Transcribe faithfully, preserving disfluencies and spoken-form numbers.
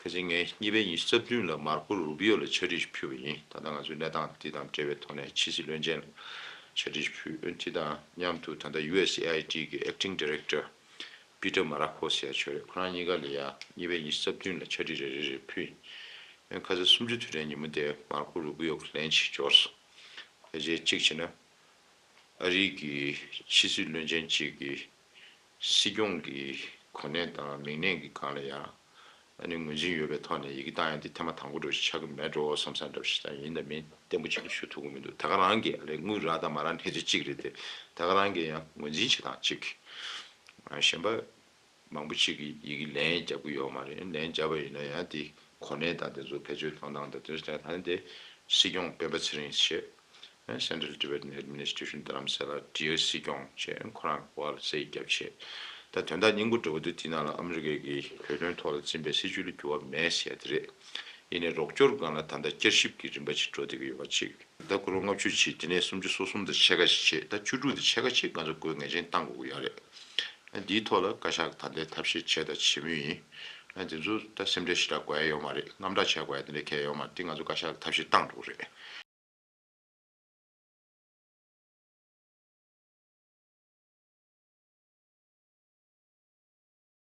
ཁ་སང་ངས་གཉིས་པའི་ཉི་ཤུ་རྩ་བདུན་ལ་མར་ཀོ་རུ་བི་ཡོ་ལ་ཕྱག་བྲིས་ཕུལ་བ་ཡིན། ད་ལྟ་ང་ཚོའི་གནས་སྟངས་འདི་དང་འབྲེལ་བའི་ཐོག་ནས་ཕྱི་སྲིད་བློན་ཆེན་ལ་ཕྱག་བྲིས་ཕུལ། དེ་དང་མཉམ་དུ་ད་ལྟ་ཡུ་ཨེས་ཨེ་ཨའི་ཌི་གི་Acting Director Peter Marakos ཟེར་ཡ་ཅིག་ཡོད་རེད། ཁོ་རང་གཉིས་ཀ་ལ་ཡང་གཉིས་པའི་ཉི་ཤུ་རྩ་བདུན་ལ་ཕྱག་བྲིས་རེ་རེ་རེ་ཕུལ་ཡིན། ཁ་སང་གསུམ་བཅུ་དུས་དྲན་ཉིན་མོ་དེ་མར་ཀོ་རུ་བི་ཡོ་གི་ལན་ཅིག་འབྱོར་སོང་། ཕལ་ཆེར་གཅིག་བྱས་ན་ཨ་རིའི་གི་ཕྱི་སྲིད་བློན་ཆེན་གཅིག་གིས་སྲིད་སྐྱོང་གི་གོ་གནས་དང་མིང་གནས་ཀྱི་སྒང་ལ་ཡང་ཨ་ནི་ངོས་འཛིན་ཡོད་པའི་ཐོག་ནས་ཡི་གེ་བཏང་ཡ་འདི་ཐེངས་མ་དང་པོ་འདྲ་ཞིག་ཆགས་ཀྱི་མེད་འགྲོ་བསམ་ས་འདྲ་ཞིག་དང་། ཡིན་དང་མིན་བརྟན་པོ་ཅིག་ཞུ་ཐུབ་ཀྱི་མི་འདུག་ད་ག་རང་གི་ཨ་ལས་དངུལ་རག་དང་མ་རག་གནས་ཚུལ་གཅིག་རེད་དེ། ད་ག་རང་གི་ཡང་ངོས་འཛིན་བྱེད་སྟངས་གཅིག་གཞན་པ་མང་པོ་ཅིག་གིས་ཡི་གེ་ལན་རྒྱབ་ཀྱི་ཡོད་མ་རེད། ལན་རྒྱབ་པ་ཡིན་ན་ཡང་དེ་གོ་གནས་དང་དེ་ཚོ་བེད་སྤྱོད་གཏོང་སྟངས་དང་དེ་ཚོ་ད་ནི་དེ་སྲིད་སྐྱོང་སྤེན་པ་ཚེ་རིང་བྱས། Central Tibetan Administration Dharamsala Dear སྲིད་སྐྱོང་བྱས། ཁོ་རང་གི་འོག་ལ་རྩིས་རྒྱབ་བྱས། ད་དོན་དག་སྙིང་པོ་འདྲ་བོ་འདི་དེ་ནང་ལ་ཨ་མི་རི་ཀའི་གི་བོད་དོན་ཐོག་ལ་འཛིན་པའི་སྲིད་བྱུས་ལ་འགྱུར་བ་མེད་ཟེར་ཡ་དེ་རེད། ཡིན་ནའི་རོགས་སྐྱོར་སྒང་ལ་ད་ལྟ་བསྐྱར་ཞིབ་ཀྱི་རིམ་པ་ཅིག་འགྲོ་བསྡད་ཀྱི་ཡོད་པ་ཅིག་ད་ཁོ་རང་ལྔ་བཅུ་བྱས། དེ་ནས་སུམ་ཅུ་སོ་གསུམ་དང་ཕྱེད་ཀ་ཞིག་བྱས། ད་བཅུ་དྲུག་དང་ཕྱེད་ཀ་ཅིག་ང་ཚོ་སྒོས་ངེས་ཅན་བཏང་དགོས་ཀྱི་ཡོད་རེད། འདིའི་ཐོག་ལ་བཀའ་ཤག་གི་ད་ལྟའི་ཐབས་ཤེས་བྱས་དང་བྱེད་མུས་ཡིན། དེ་ཚོ་ད་སེམས་ཁྲལ་ཞེ་དྲག་དགོས་ཡ་ཡོད་མ་རེད། དངངས་སྐྲག་བྱེད་དགོས་ཡ་དེ་འདྲ་གང་ཡང་ཡོད་མ་རེད། འདི་ང་ཚོ་བཀའ་ཤག་གི་ཐབས་ཤེས་བཏང་འགྲོ་གི་རེད།